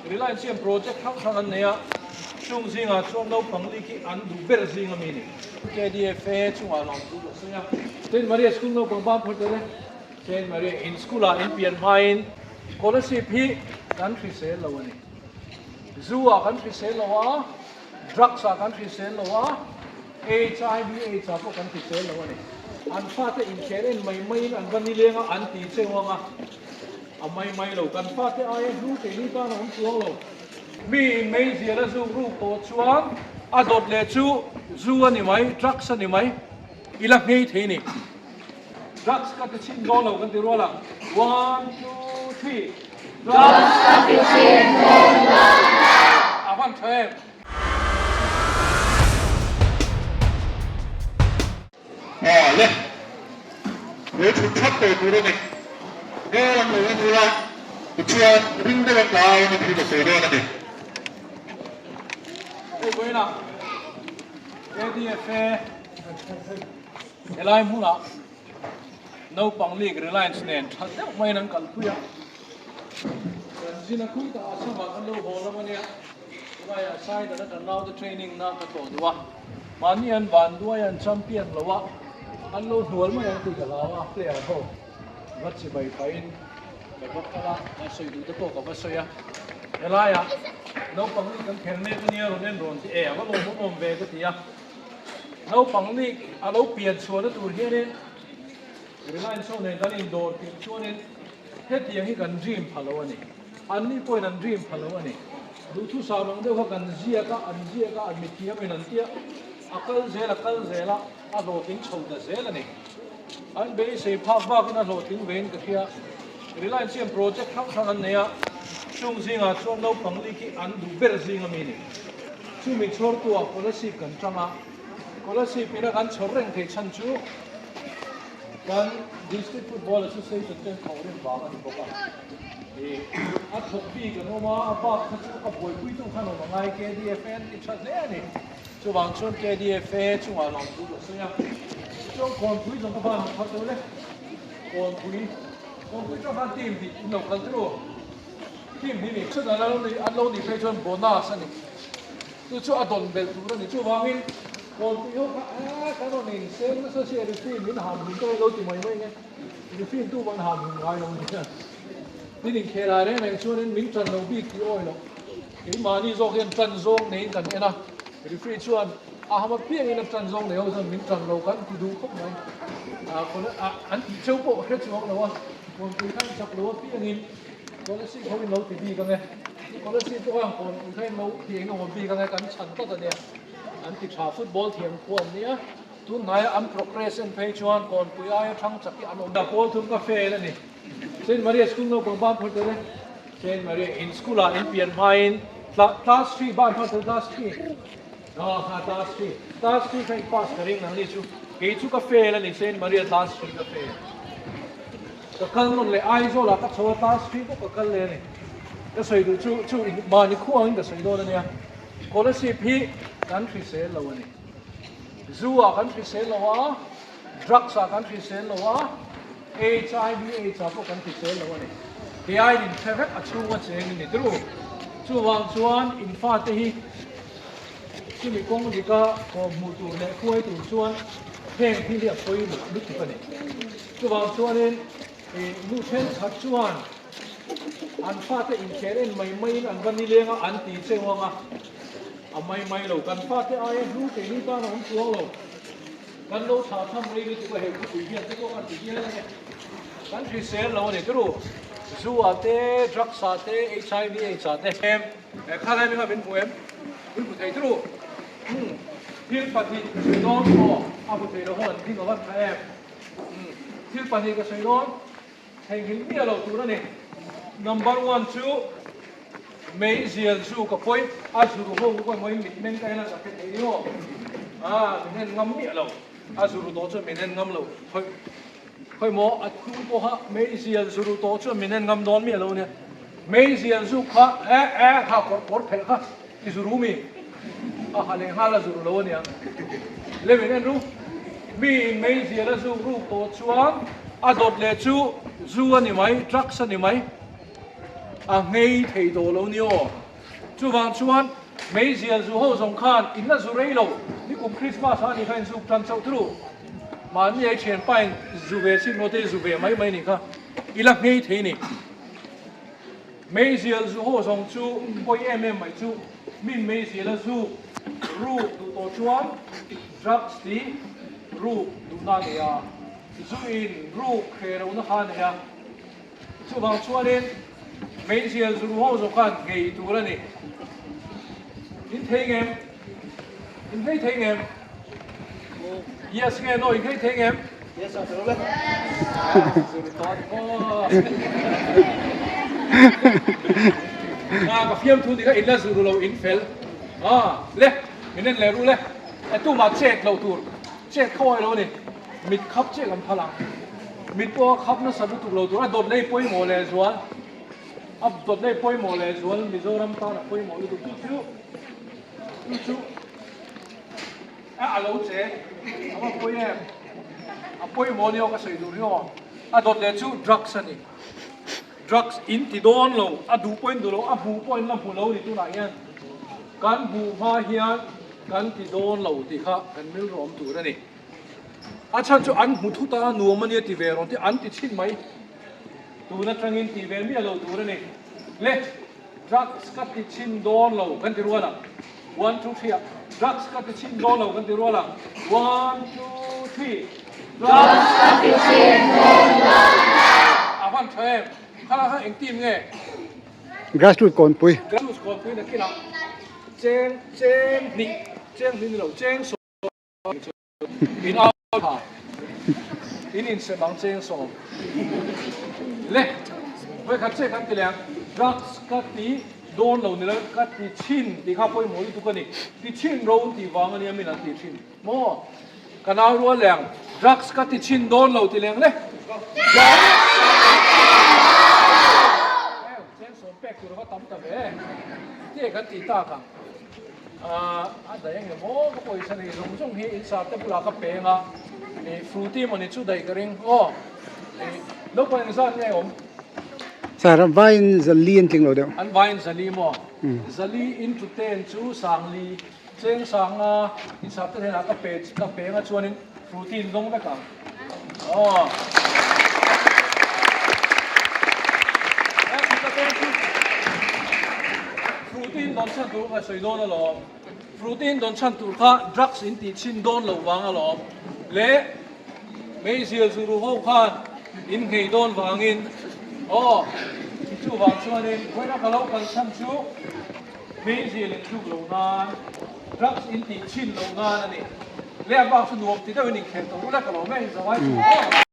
Reliance hian project hrang hrang an nei a, chung zingah chuan naupang lik hi an duh ber zing a mi ni. KDFA chungah lawm thu ka sawi a. Saint Maria School naupang ban phawt tel e. Saint Maria in school ah in pian hmain scholarship hi kan hrisel lo a ni. Zu ah kan hrisel lo a, drugs ah kan hrisel lo a, HIV aids ah pawh kan hrisel lo a ni. An fate inkhel en mai maiin an va nileng a, an ti cheu ang a. A mai mai lo, kan fate aia hnu keini tan a awm chuang lo. Mi in meizial a zuk ruk tawh chuan a dawt leh chu zu a ni mai, drugs a ni mai, i la nghei thei ni. Drugs ka ti chhin dawn lo kan ti rual ang, one, two, three, drugs ka ti chhin dawn lo. A van tha em? Aw le, he chhun that tawh tur a ni. Goal an lo en ula, tichuan ring deuh a tlai a ni tih ka sawi dawn a ni. Hei vawiinah ADFA helai hmunah naupang league Reliance nen tha deuh maiin an kalpui a. Kan zin a khutah a chhungah kan lo haw lam a nia. Tunaiah Saidana kan naute training na ka tlawh duh a, mahni an vanduai an champion lo a, an lo hnual mai ang tih ka hlau a, player ho va chibai pahin ka va kal a, a sawi duh te pawh ka va sawi a, helaiah naupang nih kan kher mek ania rawn en rawn ti e, a va lawmawm awm ve ka ti a, naupang nih a lo pian chhuahna tur hianin Reliance ho nen kan indawr tirh chuanin hetiang hi kan dream pha lo a ni. Anni pawhin an dream pha lo a ni. Duhthusam ang deuh kha kan ziak a, an ziak a, an mithiamin an tia, a kal zel a kal zel a, a hlawhtling chho ta zel a ni. An beisei phak bakin a hlawhtling vein ka hria. Reliance hian project hrang hrang an nei a, chung zingah chuan naupang lik hi an duh ber zing a mi ni. Chumi chhawrtuah Kolasib kan tang a, Kolasib ina kan chhawr reng theih chhan chu kan District Football Association ten thawhrim vang a ni bawk a. A thawk bik an awm a, a bak kha chu a buaipuitu khan awm a ngai KDFA an ti tha hle a ni. Chuvang chuan KDFA chungah lawm thu ka sawi a. Tichuan Kawnpui zawng ka van ang phar deuh le. Kawnpui, Kawnpui tang khan team hnih in lo kal turu. Team hnih nih chhun an lo nih an lo nih phei chuan bonus a ni. Chu chu a dawn belh tur a ni. Chuvangin Kawnpui ho kha eh kan rawn inseng nasa sia referee min ham hun te lo ti mai mai nge. Referee tu man ham hun ngai lo nia. Tin inkhel ah reng reng chuanin min tan lo bik tih awi loh. Keimahni zawk hian tan zawng neiin kan en a, referee chuan a ham apiangin a tan zawng nei ho chuan min tan lo kan ti duh khawp mai. An tih cheu pawh hre chuang lo a, kawnpui khan chak lo apiangin Scholarship ho in lo ti bik ang e. Scholarship pawh khan kawnpui kha in lo ti eng emaw bik ang e kan chhan tlat a nia. An ti tha football thiam khuan nia. Tun hnaia an progress en phei chuan kawnpui aia thang chak hi an awm. Pawl thum ka fail a ni. Saint Maria School naupang ban phawt tel e. Saint Maria in school ah in pian hmain class three ban phawt tel class three. Aw ha class three. Class three kha in pass ka ring nang ni chu. Kei chu ka fail a ni Saint Maria class three ka fail. Ka kal nawn leh Aizawl ah ka chho a class three pawh ka kal leh a ni. Ka sawi duh chu chu mahni khuangin ka sawi dawn a nia. Scholarship hi kan hrisel lo a ni. Zu ah kan hrisel lo a, drugs ah kan hrisel lo a, HIV aids ah pawh kan hrisel lo a ni. Kei aiin in hre vek a chhung a cheng in ni turu. Chuvang chuan in fate hi chumi kawng dika kawm hmuh tur leh hruai tur chuan heng thil hi a pawimawh lutuk a ni. Chuvang chuanin ih nu thenkhat chuan an fate inkhel en mai maiin an va nileng a an ti cheu ang a. A mai mai lo, kan fate aia hnu keini tan a awm chuang lo. Kan lo thlah tham rei lutuk a hei khawpui hian te pawh kan ti hial a ni. Kan hrisel lo a ni turu. Zu ah te, drugs ah te, HIV aids ah te. Em, kha lai minga min hmu em? Min hmu thei turu. Umm, thil pahnih ka sawi dawn aw, a hmu thei lo ho an ding a van tha em? Umm, thil pahnih ka sawi dawn. Theihnghilh miah lo tur a ni. Number one chu meizial chu ka pawi a zuru ho ka pawi mawi mitmeng ka en a ka hre thei aw. Ah min en ngam miah lo. A zuru tawh chuan min en ngam lo. Khawi khawi maw a tu pawha meizial zuru tawh chuan min en ngam dawn miah lo nia. Meizial zu kha eh eh kha kawr kawr phelh kha i zuru mi a ha leh nghal a zuru lo ania. Le min en ru. Mi in meizial a zuk ruk tawh chuan a dawt leh chu zu a ni mai, drugs a ni mai. A nghei thei tawh lo ni aw. Chuvang chuan meizial zu ho zawng khan in la zu rei lo, nikum Christmas ah ni kha in zuk tan chauh turu. Mahni ei thian pa in zu ve chin maw te zu ve mai mai ni kha i la nghei thei ni. Meizial zu ho zawng chu pawi em em mai chu min meizial a zuk ruk duh tawh chuan drugs tih ruk duhna a nei a, zu in ruk hreh lohna kha a nei a. Chuvang chuanin meizial zu ho zawk khan nghei tur a ni. In thei ngem? In nghei thei ngem? Yes nge no in nghei thei ngem? Yes a tero le. Zur tawh ni maw. Ah ka fiam thu ni kha in la zur lo in fel. Ah le min en leh ru le. E tumah chet lo tur. Chet khawi lo a ni. Mit khap chiah kan phal ang. Mit pawh a khap nasa lutuk lo tur a dawt lei pawimawh leh zual a dawt lei pawimawh leh zual Mizoram tan a pawimawh lutuk chu chu chu chu a a lo che a va pawi em a pawimawh ni aw ka sawi tur hi aw a dawt leh chu drugs a ni drugs in ti dawn lo a duh pawhin duh lo a hmuh pawhin la hmu lo ni tunah hian kan hmuh hma hian kan ti dawn lo tih kha kan rilru awm tur a ni. A chhan chu an hmu thut a, nuam a nia ti ve rawn tih an ti chhin mai. Tun atangin ti ve miah lo tur a ni. Le, drugs ka ti chhin dawn lo kan ti rual ang. One, two, three ah drugs ka ti chhin dawn lo kan ti rual ang. One, two, three. Drugs ka ti chhin dawn lo. A van tha em? Khala kha eng team nge? Grassroots kawnpui. Grassroots kawnpui nakinah cheng cheng hnih cheng hnih ni lo cheng In au tha in insem ang cheng sawm le vawikhat che kan ti leh ang drugs ka ti dawn lo ni lo ka ti chhin tih kha pawimawh lutuk a ni ti chhin ro tih vang a nia min an ti thin maw ka nau rual leh ang drugs ka ti chhin dawn lo ti leh ang le cheng sawm pek tur a va tam ta ve tih kan ti tak ang. A daih ang emaw ka pawisa nei zawng zawng hi in sarte bulah ka peng a, ih Frooti mawni chu daih ka ring aw, ih naupang engzat nge awm? Sir, vaiin zali an tling lo deuh. An vaiin zali maw? Zali into ten chu sangli cheng sanga in sarte hnenah ka pe ka peng a chuanin Frooti in dawng vek ang aw. Fruitin dawn chhan tur ka sawi dawn alawm. Fruitin dawn chhan tur kha drugs in tih chhin dawn lo vang alawm. Leh meizial zu ru ho khan in nghei dawn vangin aw chuvang chuanin vawiina ka lo kal chhan chu meizial in tluk lo nan drugs in tih chhin lo nan a ni. Leh a bak chu nuam ti deuhin inkhel tawh rulek alawm e in zawai chu aw.